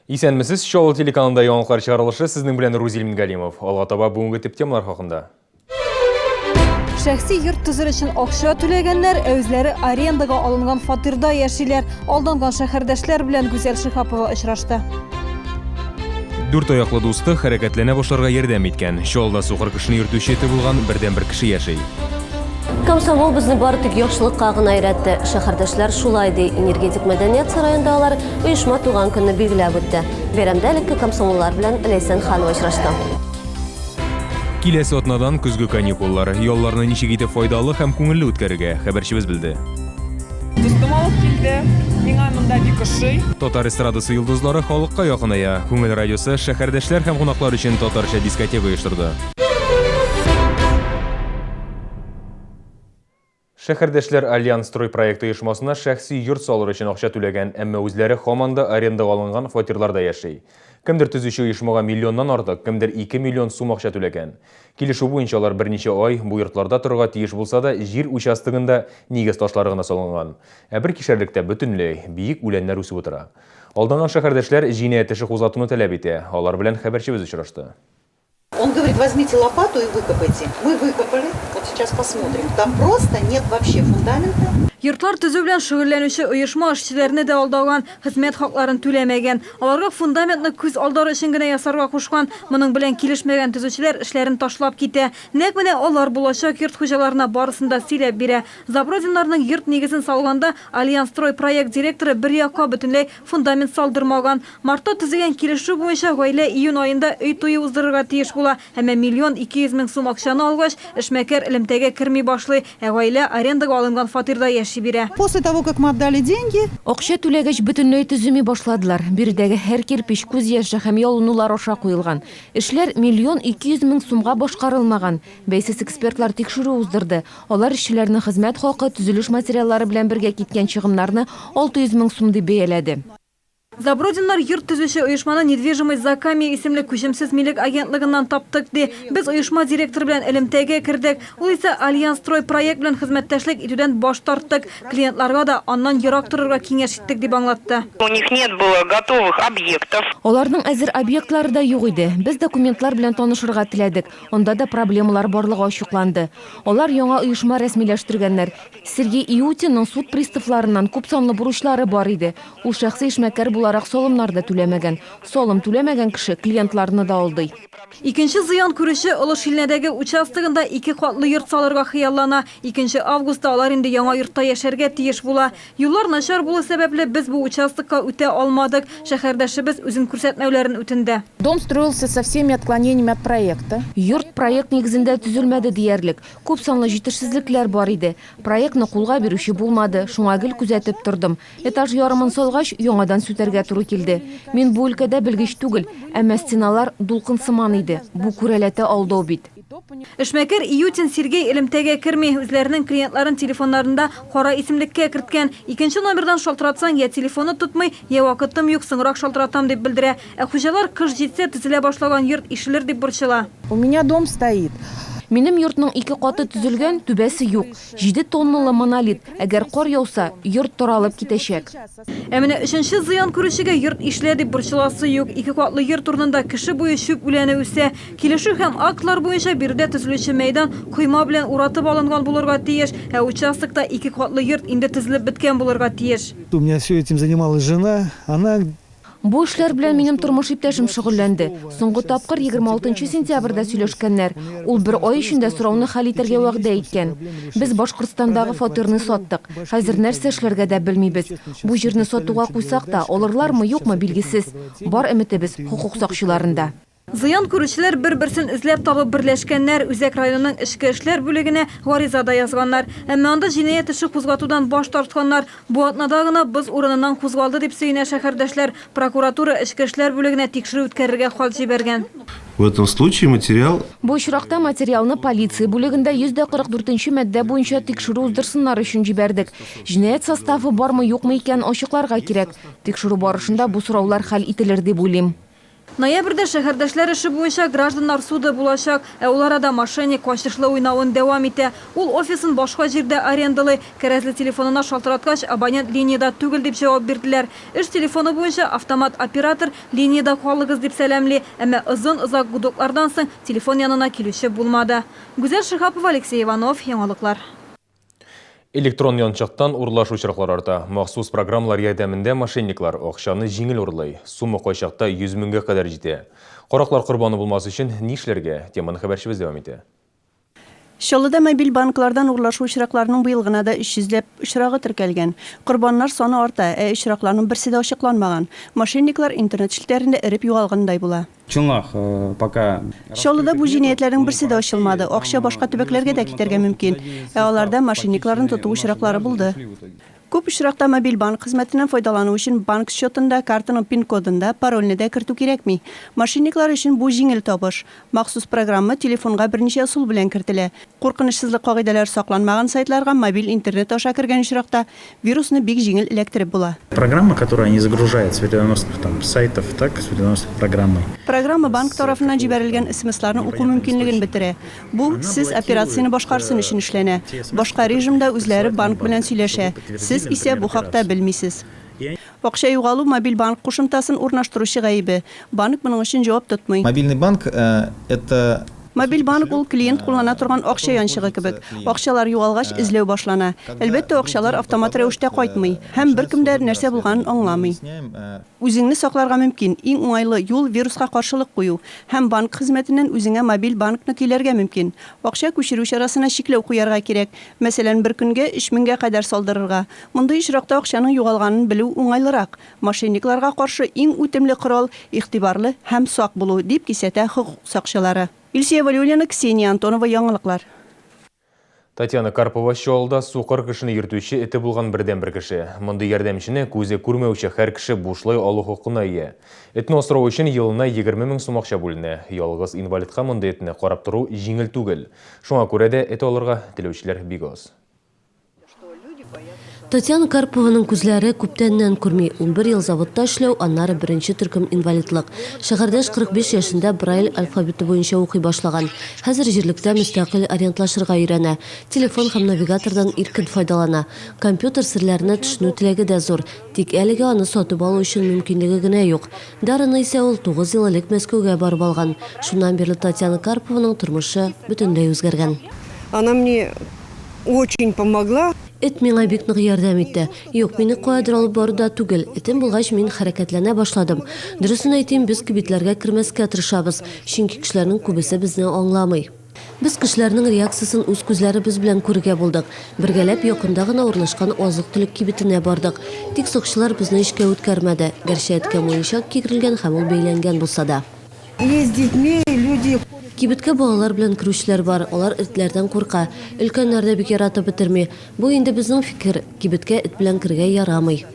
Исәнмесез, Чаллы телеканалында яңалыклар чыгарылышы, сезнең белән Рузил Мингалимов. Алга таба бүгенге төп темалар хакында. Шәхси йорт төзер өчен акча түләгәннәр, ә үзләре арендага алынган фатирда яшиләр. Алданган шәһәрдәшләр белән Гүзәл Шиһапова очрашты. Дүрт аяклы дусты хәрәкәтләнә башларга ярдәм иткән. Чаллыда сукыр кешене йөртүче эте булган бердәнбер кеше яши. Комсомол безне бары тик яхшылыкка гына өйрәтте. Шәһәрдәшләр шулай ди. Энергетик мәдәният сараенда алар оешма туган көнне билгеләп үтте. Бәйрәмдә элекке комсомоллар белән Ләйсән Ханова очрашты. Киләсе атнадан көзге каникуллар. Ялларны ничек итеп файдалы һәм күңелле үткәрергә, хәбәрчебез белде. Дустым алып килде. Миңа монда бик ошый. Татар эстрадасы йолдызлары халыкка якыная. Күңел радиосы шәһәрдәшләр һәм кунаклар өчен татарча дискотека оештырды. Шәһәрдәшләр Альянс стройпроект оешмасына шәхси йорт салыр өчен акча түләгән, әмма үзләре һаман да арендага алынган фатирларда яши. Кемдер төзүче оешмага миллионнан артык, кемдер 2 миллион сум акча түләгән. Килешү буенча алар берничә ай бу йортларда торырга тиеш булса да, җир участогында нигез ташлары гына салынган. Ә бер кишәрлектә бөтенләй биек үләннәр үсеп утыра. Алданган шәһәрдәшләр җинаять эше кузгатуны таләп итә. Алар белән хәбәрчебез очрашты. Он говорит, возьмите лопату и выкопайте. Мы выкопали, вот сейчас посмотрим. Там просто нет вообще фундамента. Йортлар төзү белән шөгыльләнүче оешма эшчеләрне дә алдаган, хезмәт хакларын түләмәгән. Аларга фундаментны күз алдар өчен генә ясарга кушкан. Моның белән килешмәгән төзүчеләр эшләрен ташлап китә. Нәкъ менә алар булачак йорт хуҗаларына барысын да сөйләп бирә. Забродиннарның йорт нигезен салганда Альянсстройпроект директоры бер якка бөтенләй фундамент салдырмаган. Мартта төзегән килешү буенча гаилә июнь аенда өй туе уздырырга тиеш була. Әмма 1 200 000 сум акчаны алгач, эшмәкәр элемтәгә керми башлый, ә гаилә арендага алынган фатирда яши бирә. После того, как мы отдали деньги. Акча түләгәч, бөтенләй төземи башладылар. Биредәге һәр кирпеч күз яше һәм ялынулар аша куелган. Эшләр 1 200 000 сумга башкарылмаган. Бәйсез экспертлар тикшерү уздырды. Алар эшчеләрнең хезмәт хакы, төзелеш материаллары белән бергә киткән чыгымнарны 600 мең сум дип бәяләде. Забродиннар йорт төзүче оешманы Недвижимость Закамье исемле күчемсез милек агентлыгыннан таптык, ди. Без оешма директоры белән элемтәгә кердек. Ул исә Альянсстройпроект белән хезмәттәшлек итүдән баш тарттык, клиентларга да аннан ерак торырга киңәш иттек, дип аңлатты. У них нет было готовых объектов. Аларның әзер объектлары да юк иде. Без документлар белән танышырга теләдек. Анда да проблемалар барлыгы ачыкланды. Алар яңа оешма рәсмиләштергәннәр. Сергей Иутинның суд приставларыннан күпсанлы бурычлары бар иде. Ул шәхси эшмәкәр буларак салымнар да түләмәгән. Салым түләмәгән кеше клиентларны да алдый. Икенче зыян күрүче Олы Шилнәдәге участогында ике катлы йорт салырга хыяллана. Икенче августта алар инде яңа йортта яшәргә тиеш була. Юллар начар булу сәбәпле, без бу участокка үтә алмадык. Шәһәрдәшебез үзен күрсәтмәүләрен үтенде. Дом строился со всеми отклонениями от проекта. Йорт проект нигезендә төзелмәде диярлек. Күп санлы җитешсезлекләр бар иде. Проектны кулга бирүче булмады, шуңа гел күзәтеп тордым. Этаж ярымын салгач, яңадан сүтәргә туры килде. Мин бу өлкәдә белгеч түгел, әмма стеналар дулкын сыман иде. Бу күрәләтә алдау бит. Эшмәкәр Иютин Сергей элемтәгә керми, үзләренең клиентларын телефоннарында кара исемлеккә керткән. Икенче номердан шалтыратсаң, я телефоны тотмый, я вакытым юк, соңрак шалтыратам дип белдерә. Ә хуҗалар кыш җитсә, төзелә башлаган йорт ишелер дип борчыла. У меня дом стоит. Минем йортның ике каты төзелгән, түбәсе юк. Җиде тонналы монолит. Әгәр кар яуса, йорт таралып китәчәк. Ә менә өченче зыян күрүчегә йорт ишелә дип борчыласы юк. Ике катлы йорт урынында кеше буе чүп үләне үсә. Килешү һәм актлар буенча биредә төзелүче мәйдан койма белән уратып алынган булырга тиеш, ә участокта ике катлы йорт инде төзелеп беткән булырга тиеш. У меня все этим занималась жена, она Бу эшләр белән минем тормыш иптәшем шөгыльләнде. Соңгы тапкыр 26 сентябрьдә сөйләшкәннәр. Ул бер ай эчендә сорауны хәл итәргә вәгъдә иткән. Без Башкортстандагы фатирны саттык. Хәзер нәрсә эшләргә дә белмибез. Бу җирне сатуга куйсак та, алырлармы, юкмы, билгесез. Бар өметебез, хокук сакчыларында. Зыян күрүчеләр бер-берсен эзләп табып берләшкәннәр, Үзәк районының эчке эшләр бүлегенә гариза да язганнар. Әмма анда җинаять эше кузгатудан баш тартканнар. Бу атнада гына боз урыныннан кузгалды дип сөенә шәһәрдәшләр. Прокуратура эчке эшләр бүлегенә тикшерү үткәрергә хат җибәргән. В этом случае материал. Бу очракта материалны полиция бүлегендә 144 нче маддә буенча тикшерү уздырсыннар өчен җибәрдек. Җинаять составы бармы-юкмы икәнен ачыкларга кирәк. Тикшерү барышында бу сораулар хәл ителер дип уйлыйм. Ноябрьдә шәһәрдәшләр эше буенча гражданнар суды булачак. Ә ул арада мошенник качышлы уйнавын дәвам итә. Ул офисын башка җирдә арендалый. Кәрәзле телефонына шалтыраткач, абонент линиядә түгел дип җавап бирделәр. Эш телефоны буенча автомат оператор линиядә калыгыз дип сәламли, әмма озын-озак гудоклардан соң телефон янына килүче булмады. Гүзәл Шиһапова, Алексей Иванов, Яңалыклар. Электрон янчыктан урлашу очраклары арта. Махсус программалар ярдәмендә мошенниклар акчаны җиңел урлый. Сумма кайчакта 100 меңгә кадәр җитә. Караклар корбаны булмас өчен нишләргә? Теманы хәбәрчебез дәвам итә. Чаллыда мобиль банклардан урлашу очракларының быел гына да 300 ләп очрагы теркәлгән. Корбаннар саны арта, ә очракларның берсе дә ачыкланмаган. Мошенниклар интернет челтәрендә эреп югалгандай була. Челнах пока. Чаллыда бу җинаятьләрнең берсе дә ачылмады. Акча башка төбәкләргә дә китәргә мөмкин. Ә аларда мошенникларны тоту очраклары булды. Күп очракта мобиль банк хезмәтеннән файдалану өчен банк счетын да, картаның пин-кодын да, парольне дә кертү кирәкми. Мошенниклар өчен бу җиңел табыш. Махсус программа телефонга берничә ысул белән кертелә. Куркынычсызлык кагыйдәләре сакланмаган сайтларга мобиль интернет аша кергән очракта, вирусны бик җиңел эләктереп була. Программа, которая не загружает с вредоносных там сайтов, так, с вредоносных программой. Программа банк тарафыннан җибәрелгән смсларны уку мөмкинлеген бетерә. Бу, сез операцияне башкарсын өчен эшләнә. Башка режимда үзләре банк белән сөйләшә, сез исә бу хакта белмисез. Акча югалу мобиль банк кушымтасын урнаштыручы гаебе. Банк моның өчен җавап тотмый. Мобильный банк, это. Мобиль банк ул клиент куллана торган акча янчыгы кебек. Акчалар югалгач, эзләү башлана. Әлбәттә, акчалар автомат рәвештә кайтмый. Һәм беркем дә нәрсә булганын аңламый. Үзеңне сакларга мөмкин. Иң уңайлы юл, вируска каршылык кую. Һәм банк хезмәтеннән үзеңә мобиль банкны көйләргә мөмкин. Акча күчерү чарасына чикләү куярга кирәк. Мәсәлән, бер көнгә өч меңгә кадәр салдырырга. Мондый очракта акчаның югалганын белү уңайлырак. Мошенникларга каршы иң үтемле корал, игътибарлы һәм сак булу, дип кисәтә хокук сакчылары. Илсөя Вәлиуллина, Ксения Антонова, Яңалыклар. Татьяна Карпова Чаллыда сукыр кешене йөртүче эте булган бердәнбер кеше. Мондый ярдәмчене күзе күрмәүче һәр кеше бушлай алу хокукына ия. Этне асрау өчен елына 20 мең сум акча бүленә. Ялгыз инвалидка мондый этне карап тору җиңел түгел. Шуңа күрә дә эт алырга теләүчеләр бик аз. Татьяна Карпованың күзләре күптәннән күрми. 11 ел заводта эшләү, аннары беренче төркем инвалидлык. Шәһәрдәш 45 яшендә Брайль алфавиты буенча укый башлаган. Хәзер җирлектә мөстәкыйль ориентлашырга өйрәнә. Телефон һәм навигатордан иркен файдалана. Компьютер серләренә төшенү теләге дә зур. Тик әлегә аны сатып алу өчен мөмкинлеге генә юк. Дарыны исә ул 9 ел элек Мәскәүгә барып алган. Шуннан бирле Татьяна Карпованың тормышы бөтенләй үзгәргән. Она мне Очень помогла. Эт миңа бик нык ярдәм итте. Юк, мине каядыр алып бару да түгел. Этем булгач, мин хәрәкәтләнә башладым. Дөресен әйтим, без кибетләргә кермәскә тырышабыз, чөнки кешеләрнең күбесе безне аңламый. Без кешеләрнең реакциясен үз күзләребез белән күрергә булдык. Бергәләп якында гына урнашкан азык-төлек кибетенә бардык. Тик сакчылар безне эчкә үткәрмәде, гәрчә эткә муенчак кигерелгән һәм ул бәйләнгән булса да. Есть с детьми люди. Кибеткә балалар белән керүчеләр бар, алар этләрдән курка. Өлкәннәр дә бик яратып бетерми. Бу инде безнең фикер, кибеткә эт белән керергә ярамый.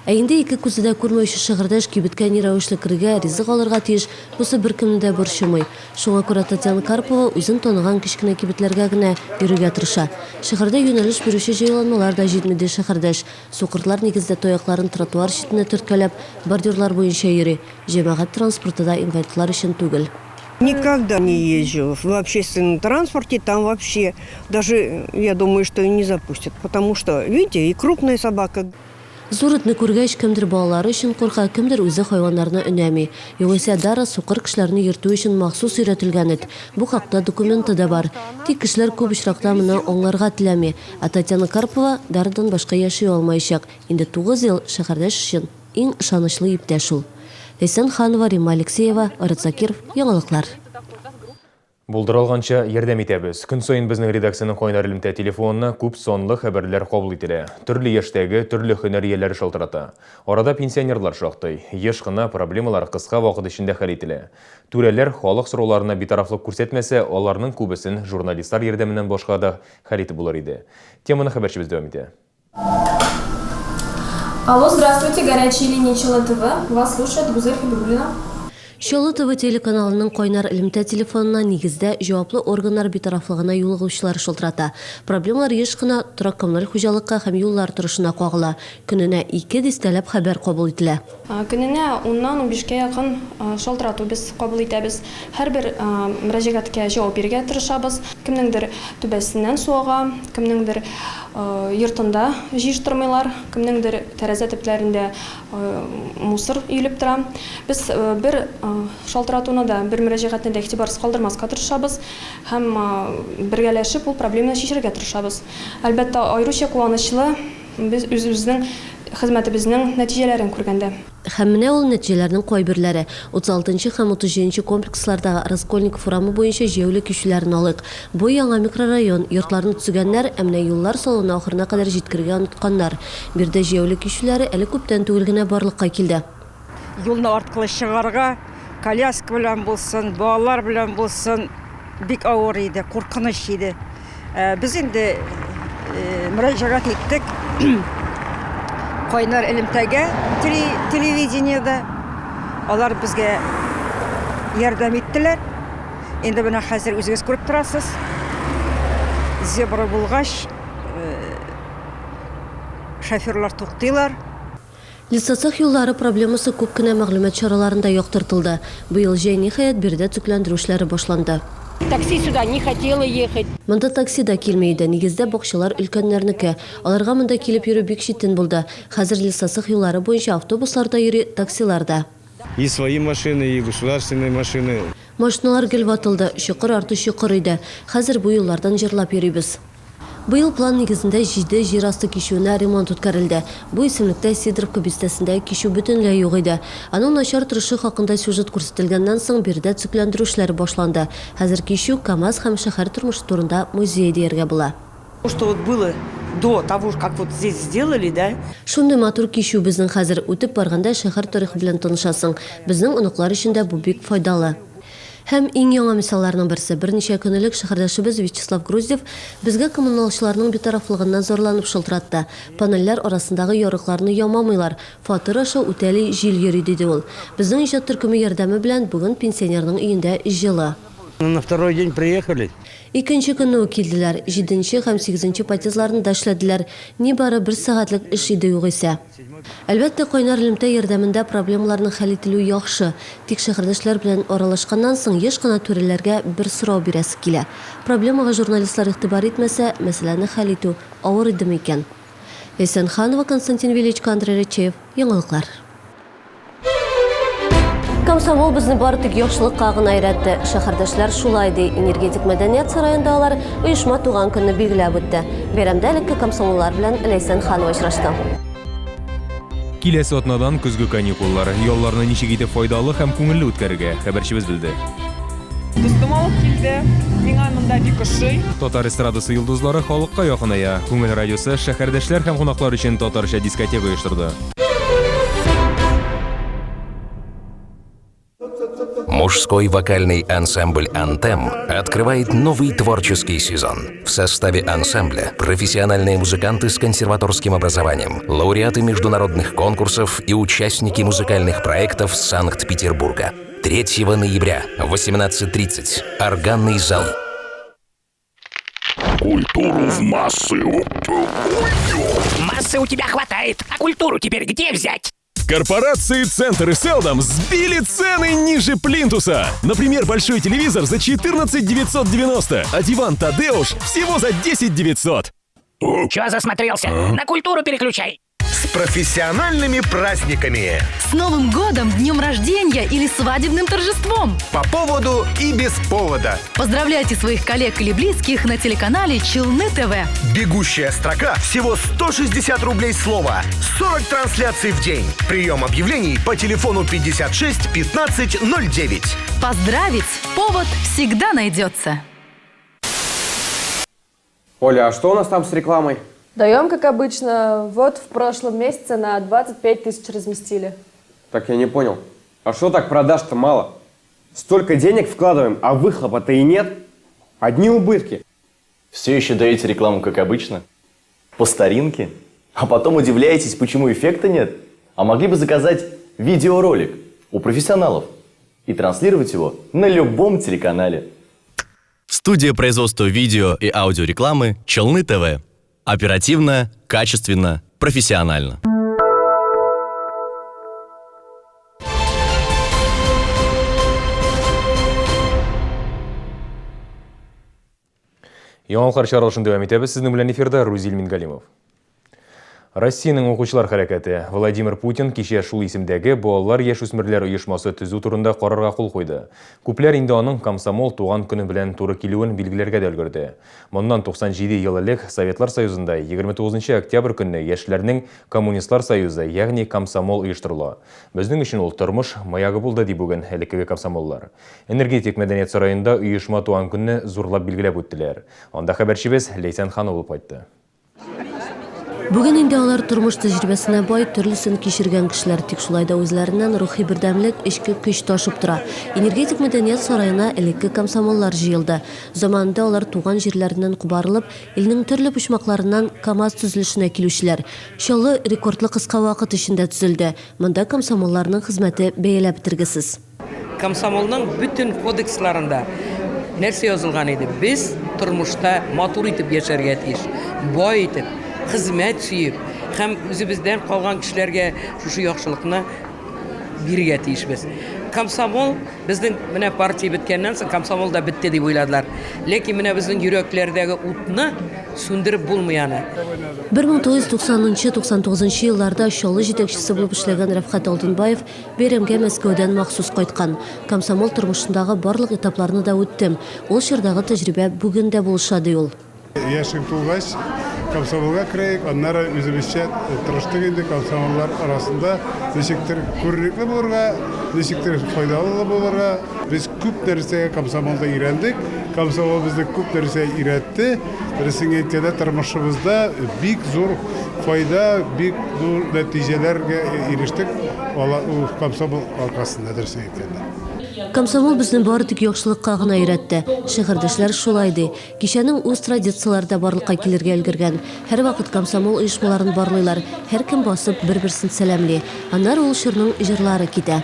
Ә инде ике күзе дә күрмәүче шыгырдаш кибеткә ни рәвешле керергә, ризык алырга тиеш, бусы беркемне дә борчымый. Шуңа күрә Татьяна Карпова үзен таныган кечкенә кибетләргә генә йөрергә тырыша. Шәһәрдә юнәлеш бирүче җайланмалар да җитми, ди шәһәрдәш. Сукырлар нигездә таякларын тротуар читенә төрткәләп, бордюрлар буенча йөри. Җәмәгать транспорты да инвалидлар өчен түгел. Никогда не езжу в общественном транспорте, там вообще даже, я думаю, что и не запустят, потому что, видите, и крупная собака. Зур этне күргәч, кемдер балалары өчен курка, кемдер үзе хайваннарны өнәми. Югыйсә, Дара сукыр кешеләрне йөртү өчен махсус өйрәтелгән эт. Бу хакта документы да бар. Тик кешеләр күп очракта моны аңларга теләми. Ә Татьяна Карпова Дарадан башка яши алмаячак. Инде тугыз ел шәһәрдәш өчен Иң ышанычлы иптәш ул. Ләйсән Ханова, Римма Алексеева, Айрат Закиров, Яңалыклар. Булдыра алганча ярдәм итәбез. Көн саен безнең редакциянең кайнар элемтә телефонына күп санлы хәбәрләр кабул ителә. Төрле яшьтәге, төрле һөнәр ияләре шалтырата. Арада пенсионерлар шактый. Еш кына проблемалар кыска вакыт эчендә хәл ителә. Түрәләр халык сорауларына битарафлык күрсәтмәсә, аларның күбесен журналистлар ярдәменнән башка да хәл итеп булыр иде. Теманы хәбәрчебез дәвам итә. Алло, здравствуйте, горячая линия Челны ТВ. Вас слушает Гузель Хабибуллина. Чаллы ТВ телеканалының кайнар элемтә телефонына нигездә җаваплы органнар битарафлыгына юлыгучылар шылтырата. Проблемалар еш кына торак-коммуналь хуҗалыкка һәм юллар торышына кагыла. Көненә ике дистәләп хәбәр кабул ителә. Көненә уннан унбишкә якын шалтырату без кабул итәбез. Һәрбер мөрәҗәгатькә җавап бирергә тырышабыз. Кемнеңдер түбәсеннән су ага, кемнеңдер йортында җыештырмыйлар, кемнеңдер тәрәзә төпләрендә мусор өелеп тора. Без бер шалтыратуны да, бер мөрәҗәгатьне дә игътибарсыз калдырмаска тырышабыз һәм бергәләшеп ул проблеманы чишәргә тырышабыз. Әлбәттә, аеруча куанычлы без үзебезнең хезмәтебезнең нәтиҗәләрен күргәндә. Һәм менә ул нәтиҗәләрнең кайберләре. 36 нчы һәм 37 нче комплекслардагы Раскольников урамы буенча җәяүле кичүләрен алыйк. Бу яңа микрорайон, йортларны төзегәннәр, ә менә юллар салуны ахырына кадәр җиткерергә онытканнар. Биредә җәяүле кичүләре әле күптән түгел генә барлыкка килде. Юлны арткылы чыгарга, коляска белән булсын, балалар белән булсын, бик авыр иде, куркыныч иде. Без инде мөрәҗәгать иттек кайнар элемтәгә телевидениедә. Алар безгә ярдәм иттеләр. Инде менә хәзер үзегез күреп торасыз. Зебра булгач, Шоферлар туктыйлар. Лесоцех юллары проблемасы күп кенә мәгълүмат чараларында яктыртылды. Быел җәй, ниһаять, биредә төзекләндерү эшләре башланды. Такси сюда не хотело ехать. Монда такси да килми иде. Нигездә, бакчалар өлкәннәрнеке. Аларга монда килеп йөрү бик читен булды. Хәзер Лесоцех юллары буенча автобуслар да йөри, таксилар да. И свои машины, и государственные машины. Машиналар гел ватылды, чокыр арты чокыр иде. Хәзер бу юллардан җырлап йөрибез. Быел план нигезендә җиде җир асты кичүенә ремонт үткәрелде. Бу исемлектә Сидоровка бистәсендәге кичү бөтенләй юк иде. Аның начар торышы хакында сюжет күрсәтелгәннән соң, биредә төзекләндерү эшләре башланды. Хәзер кичү, КАМАЗ һәм шәһәр тормышы турында музей дияргә була. Что вот было до того, как вот здесь сделали, да? Шундый матур кичү безнең хәзер. Үтеп барганда шәһәр тарихы белән танышасың. Безнең оныклар өчен дә бу бик файдалы. Һәм иң яңа мисалларның берсе, берничә көн элек шәһәрдәшебез Вячеслав Груздев безгә коммуналчыларның битарафлыгыннан зарланып шылтыратты. Панельләр арасындагы ярыкларны ямамыйлар, фатир аша үтәли җил йөри, диде ул. Безнең иҗат төркеме ярдәме белән бүген пенсионерның өендә җылы. На второй день приехали. Икенче көнне үк килделәр. Җиденче һәм сигезенче подъездларны да эшләделәр. Нибары бер сәгатьлек эш иде югыйсә. Әлбәттә, кайнар элемтә ярдәмендә проблемаларның хәл ителүе яхшы. Тик шәһәрдәшләр белән аралашканнан соң еш кына түрәләргә бер сорау бирәсе килә. Проблемага журналистлар игътибар итмәсә, мәсьәләне хәл итү авыр идеме икән? Ләйсән Ханова, Константин Величко, Андрей Речеев. Яңалыклар. Комсомол безне бары тик яхшылыкка гына өйрәтте. Шәһәрдәшләр шулай ди. Энергетик мәдәният сараенда алар оешма туган көнне билгеләп үтте. Бәйрәмдә элекке комсомоллар белән Ләйсән Ханова очрашты. Киләсе атнадан көзге каникуллар. Ялларны ничек итеп файдалы һәм күңелле үткәрергә, хәбәрчебез белде. Дустым алып килде. Миңа монда бик ошый. Татар эстрадасы йолдызлары халыкка якыная. Күңел радиосы шәһәрдәшләр һәм кунаклар өчен татарча дискотека оештырды. Мужской вокальный ансамбль «Антем» открывает новый творческий сезон. В составе ансамбля профессиональные музыканты с консерваторским образованием, лауреаты международных конкурсов и участники музыкальных проектов Санкт-Петербурга. 3 ноября, 18.30. Органный зал. Культуру в массы. Массы у тебя хватает, а культуру теперь где взять? Корпорации «Центр» и «Селдом» сбили цены ниже плинтуса. Например, большой телевизор за 14 990, а диван «Тадеуш» всего за 10 900. Чё засмотрелся? На культуру переключай. С профессиональными праздниками! С Новым годом, днем рождения или свадебным торжеством! По поводу и без повода! Поздравляйте своих коллег или близких на телеканале Челны ТВ. Бегущая строка всего 160 рублей слова. 40 трансляций в день. Прием объявлений по телефону 56 15 09. Поздравить повод всегда найдется. Оля, а что у нас там с рекламой? Даем, как обычно. Вот в прошлом месяце на 25 тысяч разместили. Так я не понял. А что так продаж-то мало? Столько денег вкладываем, а выхлопа-то и нет. Одни убытки. Все еще даете рекламу, как обычно? По старинке? А потом удивляетесь, почему эффекта нет? А могли бы заказать видеоролик у профессионалов. И транслировать его на любом телеканале. Студия производства видео и аудиорекламы «Челны ТВ». Оперативно, качественно, профессионально. Яңалыклар чыгарылышын дәвам итәбез. Сезнең белән эфирда Рузил Мингалимов. Россиянең укучылар хәрәкәте Владимир Путин кичә шул исемдәге балалар яшүсмерләр оешмасы төзү турында карарга кул куйды. Күпләр инде аның комсомол туган көне белән туры килүен билгеләргә дә өлгерде. Моннан 97 ел элек Советлар Союзында 29 октябрь көнне яшьләрнең Коммунистлар союзы, ягъни комсомол оештырыла. Безнең өчен ул тормыш маягы булды, ди бүген элеккеге комсомоллар. Энергетик мәдәният сараенда оешма туган көнне зурлап билгеләп үттеләр. Анда хәбәрчебез Ләйсән Ханова булып кайтты. Бүген инде алар тормыш тәҗрибәсенә бай, төрлесен кичергән кешеләр, тик шулай да үзләреннән рухи бердәмлек, эчке көч ташып тора. Энергетик мәдәният сараена элекке комсомоллар җыелды. Заманында алар туган җирләреннән кубарылып, илнең төрле почмакларыннан КАМАЗ төзелешенә килүчеләр. Чаллы рекордлы кыска вакыт эчендә төзелде. Монда комсомолларның хезмәте бәяләп бетергесез. Комсомолның бөтен кодексларында нәрсә язылган иде? Без тормышта матур итеп яшәргә тиеш, бай итеп, хезмәт сөеп һәм үзебездән калган кешеләргә шушы яхшылыкны бирергә тиешбез. Комсомол безнең менә партия беткәннән соң комсомол да бетте дип уйладылар. Ләкин менә безнең йөрәкләрдәге утны сүндереп булмый аны. 1990-99 елларда Чаллы җитәкчесе булып эшләгән Рәфкать Алтынбаев Бәйрәмгә Мәскәүдән махсус кайткан. Комсомол тормышындагы барлык этапларны да үттем. Ул чордагы тәҗрибә бүген дә булыша, ди ул. Яшең тулгач, комсомолга керәек, аннары үзебезчә тырыштык инде комсомоллар арасында ничектер күренекле булырга, ничектер файдалы булырга. Без күп нәрсәгә комсомолда өйрәндек, комсомол безне күп нәрсәгә өйрәтте. Дөресен әйткәндә, тормышыбызда бик зур файда, бик зур нәтиҗәләргә ирештек ул комсомол аркасында, дөресен әйткәндә. Комсомол безне бары тик яхшылыкка гына өйрәтте. Шәһәрдәшләр шулай ди. Кичәнең үз традицияләре дә барлыкка килергә өлгергән. Һәрвакыт комсомол оешмаларын барлыйлар, һәркем басып бер-берсен сәламли. Аннары ул чорның җырлары китә.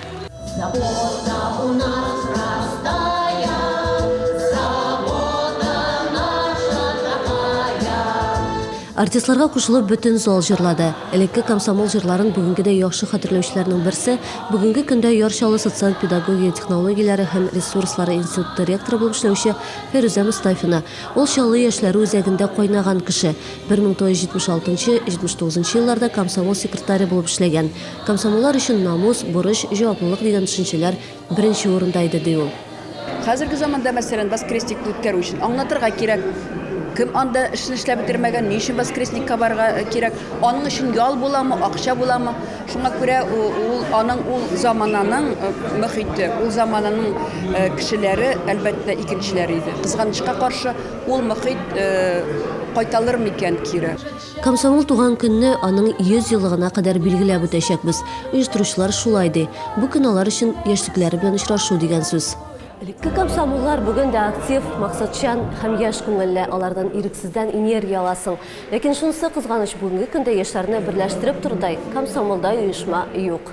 Забота у нас простая, забота наша такая. Артистларга кушылып бөтен зал җырлады. Элекке комсомол җырларын бүгенгедәй яхшы хәтерләүчеләрнең берсе, бүгенге көндә Яр Чаллы социаль-педагогия технологияләре һәм ресурслары институты ректоры булып эшләүче Фәйрүзә Мостафина. Ул Чаллы яшьләре үзәгендә кайнаган кеше. 1976, 79 елларда комсомол секретаре булып эшләгән. Комсомоллар өчен намус, бурыч, җаваплылык дигән төшенчәләр беренче урында иде, ди ул. Хәзерге заманда, мәсәлән, воскресникны үткәрү өчен аңлатырга кирәк, кем анда эшне эшләп бетермәгән, ни өчен воскресникка барырга кирәк, аның өчен ял буламы, акча буламы. Шуңа күрә ул аның ул замананың мөхите, ул замананың кешеләре, әлбәттә, икенчеләр иде. Кызганычка каршы, ул мөхит кайталыр микән кире? Комсомол туган көнне аның 100 еллыгына кадәр билгеләп үтәчәкбез. Оештыручылар шулай ди. Бу көн алар өчен яшьлекләре белән очрашу дигән сүз. Элекке комсомоллар бүген дә актив, максатчан һәм яшь күңелле. Алардан ирексездән энергия аласың. Ләкин шунысы кызганыч, бүгенге көндә яшьләрне берләштереп торырдай комсомолдай оешма юк.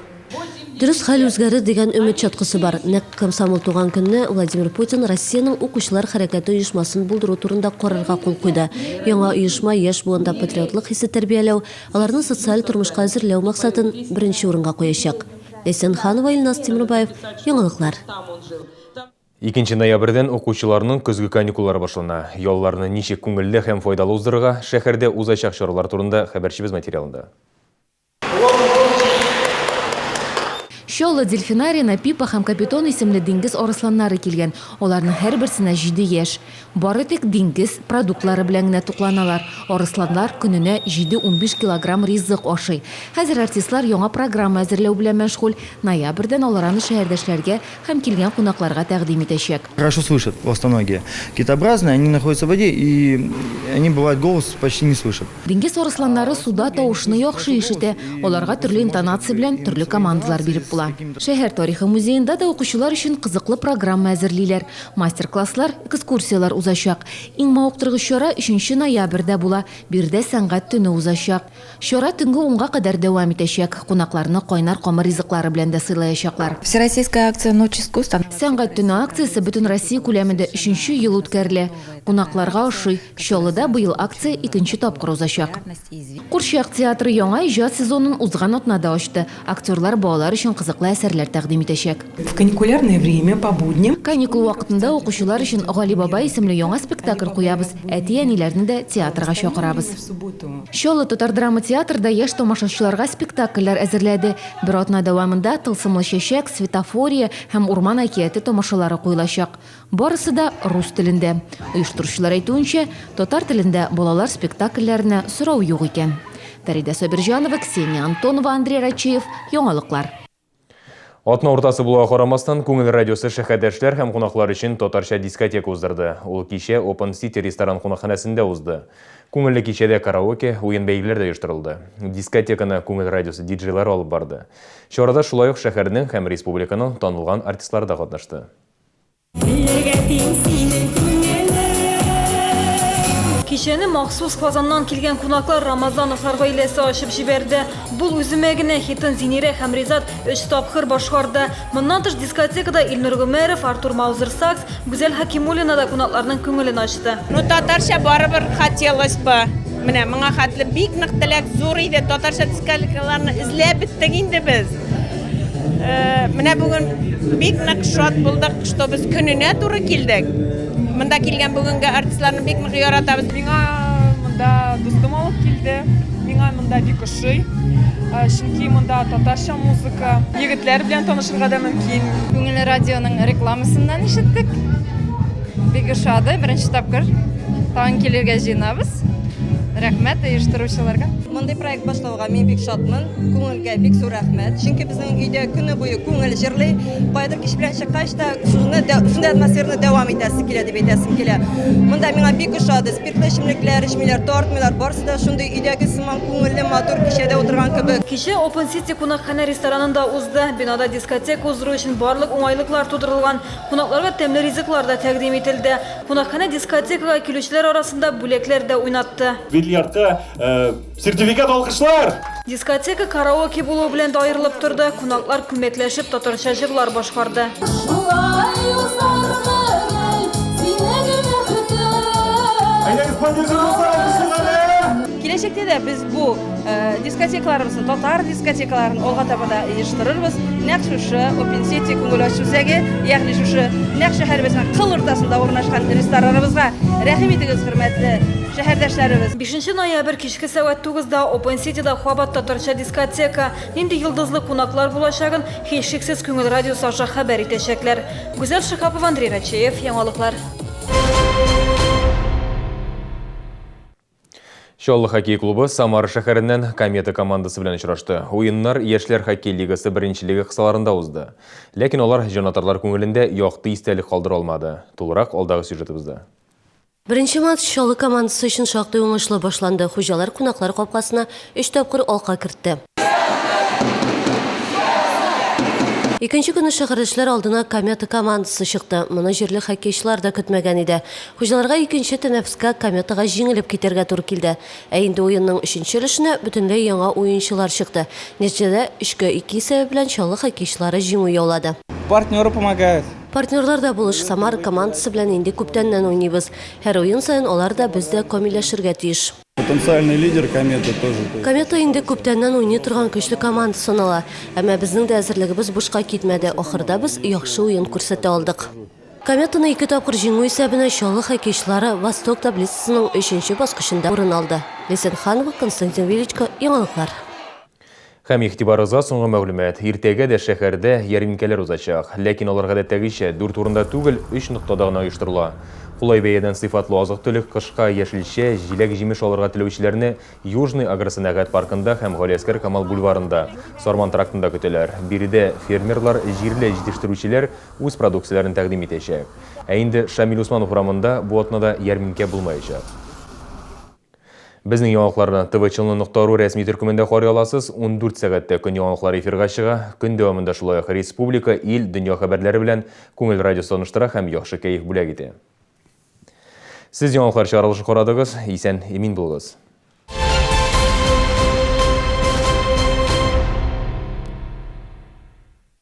Дөрес, хәл үзгәрер дигән өмет чаткысы бар. Нәкъ комсомол туган көнне Владимир Путин Россиянең укучылар хәрәкәте оешмасын булдыру турында карарга кул куйды. Яңа оешма яшь буында патриотлык хисе тәрбияләү, аларны социаль тормышка әзерләү максатын беренче урынга куячак. Ләйсән Ханова, Илназ Тимербаев, Яңалыклар. Икенче ноябрьдән укучыларның көзге каникуллары башлана. Ялларны ничек күңелле һәм файдалы уздырырга, шәһәрдә узачак чаралар турында хәбәрчебез материалында. Чаллы дельфинариена Пипа һәм Капитон исемле диңгез арысланнары килгән. Аларның һәрберсенә җиде яшь. Бары тик диңгез продуктлары белән генә тукланалар. Арысланнар көненә җиде-унбиш килограмм ризык ашый. Хәзер артистлар яңа программа әзерләү белән мәшгуль. Ноябрьдән алар аны шәһәрдәшләргә һәм килгән кунакларга тәкъдим итәчәк. Хорошо слышат ластоногие. Китообразные, они находятся в воде, и они, бывает, голос почти не слышат. Диңгез арысланнары суда тавышны яхшы ишетә. Аларга төрле интонация белән төрле командалар биреп була. була. Шәһәр тарихы музеенда да укучылар өчен кызыклы программа әзерлиләр. Мастер-класслар, экскурсияләр узачак. Иң мавыктыргыч чара өченче ноябрьдә була, биредә сәнгать төне узачак. Чара төнге унга кадәр дәвам итәчәк. Кунакларны кайнар камыр ризыклары белән дә сыйлаячаклар. Всероссийская акция Ночь искусств. Сәнгать төне акциясе Бөтенроссия күләмендә өченче ел үткәрелә. Кунакларга ошый. Чаллыда быел акция икенче тапкыр узачак. Курчак театры яңа иҗат сезонын узган атнада ачты. Актерлар балалар өчен кызыклы әсәрләр тәкъдим итәчәк. В каникулярное время по будням. Каникул вакытында укучылар өчен Гали бабай исемле яңа спектакль куябыз. Әти-әниләрне дә театрга чакырабыз. Чаллы татар драма театры да яшь тамашачыларга спектакльләр әзерләде. Бер атна дәвамында Тылсымлы чәчәк, Светофория һәм Урман әкияте тамашалары куелачак. Барысы да рус телендә. Оештыручылар әйтүенчә, татар телендә балалар спектакльләренә сорау юк икән. Фәридә Сабирҗанова, Ксения Антонова, Андрей Рачеев, Яңалыклар. Атна уртасы булуга карамастан, Күңел радиосы шәһәрдәшләр һәм кунаклар өчен татарча дискотека уздырды. Ул кичә Open City ресторан кунакханәсендә узды. Күңелле кичәдә караоке, уен-бәйгеләр дә оештырылды. Дискотеканы Күңел радиосы диджейлары алып барды. Чарада шулай ук шәһәрнең һәм республиканың танылган артистлары да катнашты. Телләргә тиң синең күңелең. Кичәне махсус Казаннан килгән кунаклар Рамазановлар гаиләсе ачып җибәрде. Бул үземә генә хитын Зинирә һәм Ризат өч тапкыр башкарды. Моннан тыш дискотекада Илнур Гомәров, Артур Маузер Сакс, Гүзәл Хәкимуллина да кунакларның күңелен ачты. Ну татарча барыбер хотелось бы. Менә моңа хәтле бик нык теләк зур иде. Татарча дискотекаларны эзләп беттек инде без. Э, менә бүген бик нык шат булдык, что без көненә туры килдек. Монда килгән бүгенге артистларны бик нык яратабыз. Миңа монда дустым алып килде. Миңа монда бик ошый. Э, чөнки монда татарча музыка, егетләр белән танышырга да мөмкин. Күңелле радионың рекламасыннан ишеттек. Бик ошады, беренче тапкыр. Тагын килергә җыенабыз. Рәхмәт оештыручыларга. Мондый проект башлауга мин бик шатмын. Күңелгә бик зур рәхмәт. Чөнки безнең өйдә көне буе күңел җырлый. Каядыр кич белән чыккач та шуны шундый атмосфераны дәвам итәсе килә дип әйтәсем килә. Монда миңа бик ошады. Спиртлы эчемлекләр эчмиләр, тартмыйлар. Барысы да шундый өйдәге сыман күңелле, матур кичәдә утырган кебек. Кичә Open City кунакханә-ресторанында узды. Бинада дискотека уздыру өчен барлык уңайлыклар тудырылган. Кунакларга тәмле ризыклар да тәкъдим ителде. Кунакханә дискотекага килүчеләр арасында бүләкләр дә уйнатты. Бильярдка сертификат алкышлар! Дискотека караоке булуы белән дә аерылып торды, кунаклар күмәкләшеп татарча җырлар башкарды. Шулай узармы гел, сине генә көтеп. Әйдәгез, поддержим дуслар, алкышлыйк әле! Киләчәктә дә без бу Дискотекаларыбызны, татар дискотекаларын алга таба да оештырырбыз. Нәкъ шушы Open City күңел ачу үзәге, ягъни шушы нәкъ шәһәребезнең кыл уртасында урнашкан рестораныбызга рәхим итегез, хөрмәтле шәһәрдәшләребез. Бишенче ноябрь кичке сәгать тугызда Open City-да кабат татарча дискотека. Нинди йолдызлы кунаклар булачагын, һичшиксез, Күңел радиосы аша хәбәр итәчәкләр. Гүзәл Шиһапова, Андрей Рачеев, Яңалыклар. Чаллы хоккей клубы Самара шәһәреннән Комета командасы белән очрашты. Уеннар Яшьләр хоккей лигасы беренчелеге кысаларында узды. Ләкин алар җанатарлар күңелендә якты истәлек калдыра алмады. Тулырак алдагы сюжетыбызда. Беренче матч Чаллы командасы өчен шактый уңышлы башланды. Хуҗалар кунаклар капкасына өч тапкыр алка кертте. Икенче көнне шәһәрдәшләр алдына Комета командасы чыкты. Моны җирле хоккейчылар да көтмәгән иде. Хуҗаларга икенче тәнәфескә Кометага җиңелеп китәргә туры килде. Ә инде уенның өченче өлешенә бөтенләй яңа уенчылар чыкты. Нәтиҗәдә, өчкә ике исәбе белән Чаллы хоккейчылары җиңү яулады. Партнеры помогают. Партнерлар да булыш. Самара командасы белән инде күптәннән уйныйбыз. Һәр уен саен алар да, без дә камилләшергә тиеш. Потенциальный лидер Комета тоже. Комета инде күптәннән уйный торган көчле команда санала. Әмма безнең дә әзерлегебез бушка китмәде, ахырда без яхшы уен күрсәтә алдык. Кометаны ике тапкыр җиңү исәбенә Чаллы хоккейчылары Восток таблицасының өченче баскычында урын алды. Ләйсән Ханова, Константин Величко, Яңалыклар. Һәм игътибарыгызга соңгы мәгълүмат. Иртәгә дә шәһәрдә ярминкәләр узачак. Ләкин алар гадәттәгечә дүрт урында түгел, өч ноктада гына оештырыла. Кулай бәядән сыйфатлы азык-төлек, кышка яшелчә, җиләк-җимеш алырга теләүчеләрне Южный агросәнәгать паркында һәм Галиәсгар Камал бульварында, Сарман трактында көтәләр. Биредә фермерлар, җирле җитештерүчеләр үз продукцияләрен тәкъдим итәчәк. Ә инде Шамил Усманов урамында бу атнада ярминкә булмаячак. Безнең яңалыкларны tvchelny.ru рәсми төркемендә карый аласыз. 14 сәгатьтә көн яңалыклары эфирга чыга. Көн дәвамында шулай ук республика, ил, дөнья хәбәрләре белән Күңел радиосы таныштыра һәм яхшы кәеф бүләк итә. Сез яңалыклар чыгарылышын карадыгыз. Исән, имин булыгыз.